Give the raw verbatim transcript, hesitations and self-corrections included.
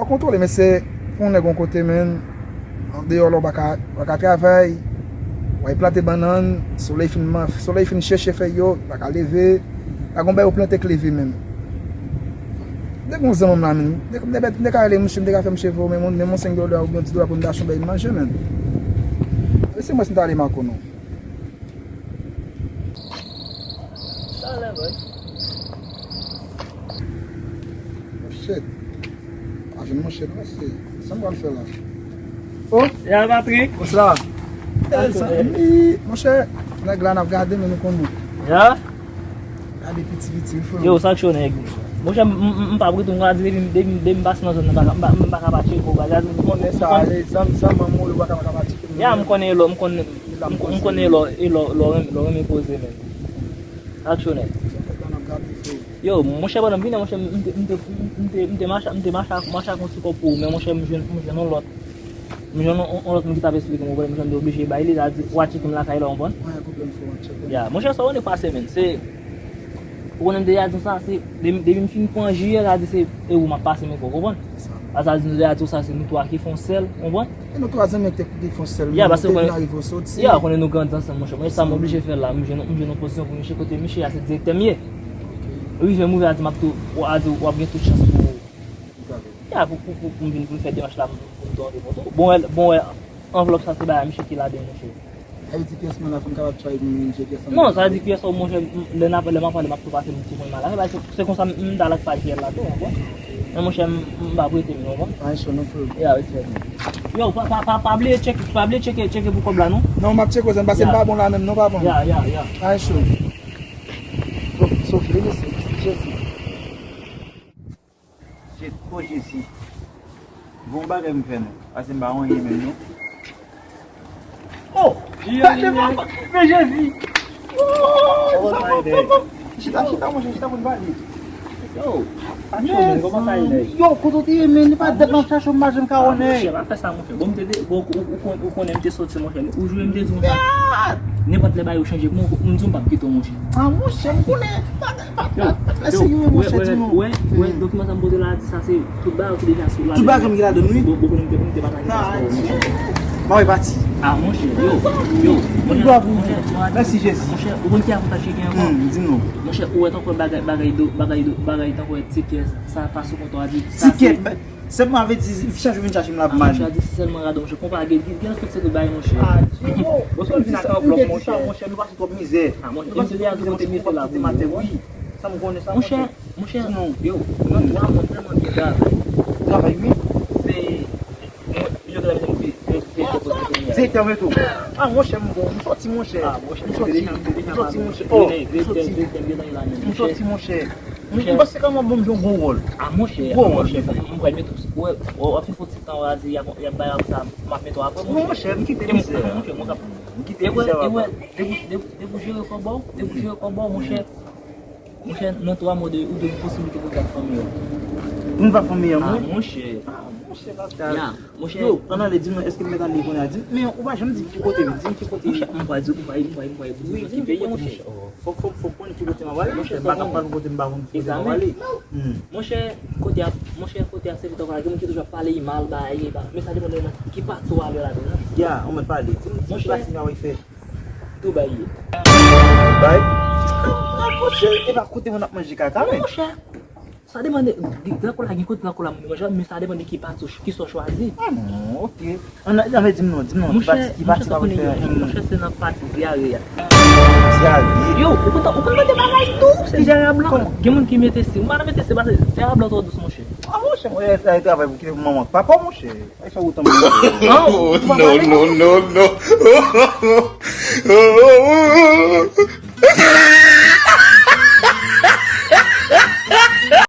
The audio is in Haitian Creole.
Ou kontwole, men se pou yon nèg yon kote, men, andeyò la, ou pa ka, pa ka travay, w al plante bannann, solèy fin, solèy fin chèche fèy yo, pa ka leve, pa gon bagay ou plante k leve menm. Nèg yon zanmi m la, men, nèg, nèg, nèg ka rele misye, m te ka fè misye voye men, men yon senk dola oubyen yon dis dola pou m ta achte yon bagay manje, men. E se mwen si m ta ale Mako, non. Talè, boy. Oh, shit. Pa jwenn monchè, non, se sa m pral fè la. Oh, ya, Patrick. What's up? Eh, sa, wi, monchè, nèg la n ap gade, men nou konn nou. Ya? Gade piti piti, wi, frè. Yo, sa k cho, nèg. Monchè, m, m, m, m pa pou tou, m ka di depi, depi, depi m pase nan zòn nan, m pa ka, m pa, m pa ka pa tcheke w, bagay. M konnen sa, e zanmi, zanmi an mwen, yo pa ka, pa ka pa tcheke m. Ya, m konnen lò, m konnen, m, m konnen lò, e lò, lò renmen, lò renmen koze, men. Aksyonè. Yo, monchè, pandan m vini, monchè, m te, m te, m te, m te mache, m te mache, mache ak yon ti kòb pou ou, men monchè, m jwenn, m jwenn yon lòt. M jwenn yon, yon lòt moun ki t ap esplike m, ou konprann, monchè, m te oblije bay li, sa di, w a tcheke m lakay la, ou konprann? Ya, monchè, sa w konnen pase, men, se, ou konnen m te di sa, se, depi, depi m fin pran jiyè, sa di se, e ou m ap pase, men, ou konprann? Sa. A sa di nou te a di w sa, se nou twa ki fè yon sèl, ou konprann? E nou twa zanmi ki te, ki fè yon sèl, ya, men paske nou te vin arive w soti. Ya, konnen nou grandi ansanm, monchè. Mwen, sa m oblije fè la, m jwenn, m jwenn yon pozisyon pou misye, kote misye a se direktè m ye. Rive m rive a di m ap tou, w a di w ap gen tout chans pou, ya, pou, pou, pou, pou m vin, pou m fè demach la, pou m tou antre pou tou. Bon, wè, bon, wè, anvlòp sa se bagay misye ki ladan, monchè. Sa vle di pyès mwen la pou m kapab try pou m jwenn pyès anvlòp. Non, sa vle di pyès ou, monchè, m, lè n ap, lè m ap pale, m ap tou pase m ti konn mal la. Se, se konsa m, m t al ak paj P L la tou, ou konprann? Men monchè, m, m pa prete m, ou konprann? Ay, cho non, frè. Ya, respè. Yo, pa, pa, pa, pa bliye tcheke, pa bliye tcheke, tcheke pou kòb la, non? Non, m ap tcheke, zen, paske m pa bon la menm, non, pa bon. Ya, ya, ya. Ay, cho. Bon, sofle, mesye, Jezi. Jet, o Jezi. Bon bagay m fè non. Paske m pa wè anyen menm non. Oh! Gade papa! Men Jezi! Oh! Chita, chita, monchè, chita pou n pale. Yo! Yo, kote w te ye, men? Li pa dat m ap chache w, m pa janm ka wè w, nèg. Monchè, pa fè sa, monchè. Bon, m te, bon, ou, ou, ou konnen m te soti, monchè. Ou jwe m te di w sa. Nenpòt lè bagay yo chanje pou mwen, m di w m p ap kite w, monchè. Ah, monchè, m konnen. Pa, pa, pa, pa fè serye, monchè, di non. Wè, wè, dokiman sa m pote la, di sa se tout bagay ki deja sou la. Tout bagay ki ladan, wi. Bon, bon, konnen m te, m te pataje paspò, monchè. Mwen pati. Ah, monchè, yo, yo, monchè, monchè, mèsi, Jezi. Monchè, ou konn ki avantaj ki gen ankò? Hmm, di m non. Monchè, ou wè tankou bagay, bagay do, bagay do, bagay tankou tikè, sa pa sou kont ou a di, sa se. Tikè, men, sèlman avè di, chak jou vin chache m la pou m ale. Ah, monchè, a di se sèlman radò, monchè, konpa gen, gen, gen tout se tout bagay, monchè. Ah, Dye, oh, bon, si w vin ak anvlòp, monchè, monchè, nou pase twòp mizè. Ah, monchè, nou pase twòp mizè, monchè, nou pase twòp mizè, monchè. Wi, sa m konnen sa, monchè. Monchè, yo, nan twa mwa, m tèlman byen travay. Travay, wi. Se, mwen, yo te la mete m fi, fi, fi, fi, fi, fi, fi. Direktè mwen tou. Ah, monchè, m bon, m sòti, monchè. Ah, monchè, m sòti, m sòti, monchè. Oh, m sòti. M sòti, monchè. M, m panse kòman bon m jwe yon gwo wòl. Ah, monchè, gwo wòl, monchè, m pral mete w, w, w ap fin fè yon ti tan, w a di, y ap, y ap bay w sa, m ap mete w apre, monchè. Non, monchè, m kite mizè. Monchè, mwen k ap, m kite mizè, papa. Depi, depi, depi w jere kòb ou, depi w jere kòb ou, monchè. Monchè, nan twa mwa de, ou gen posiblite pou w vin ak fanmi an. Pou m vin ak fanmi an, wi? Ah, monchè. Ah, monchè, papa. Ya, monchè. Yo, ann ale, di m non, èske m mèt ale kounye a? Di m, men ou pa janm di m ki kote, men di m ki kote. Monchè, m pral di w, m pral, m pral, m pral di w nan ki peyi, monchè. Fòk, fòk, fòk konnen ki kote m ap ale, monchè, m pa ka pral yon kote m pa konn ki kote m ap ale. Hmm. Monchè, kote a, monchè, kote a, se tankou gen moun ki toujou ap pale mal, bay, bay. Men sa depann de nan ki pati w ale ladan, non? Ya, ou mèt pale. Di m, di m ki pati m ap fè. Dubai ye. Dubai? Ah, monchè, e pa kote moun ap manje kaka, men. Monchè, sa depann de, de, drapo la gen kote drapo la moun manje, men sa depann de ki pati, ki sa w chwazi. Ah non, ok. Ann, ann, di m non, di m non, ki pati, ki pati pa pou fè, hmm. Monchè, se nan pati dyare a. Dyare? Yo, ou konn, ou konn tande bagay tou, se dyare a blan. Gen moun ki mete se, ou pa mete se, paske dyare a blan twò dous, monchè. Ah, monchè, mwen, sa e travay pou kite pou manman ak papa, monchè. Ay, fè wotan mwen. Ah, ou pa pale? No, no, no, no.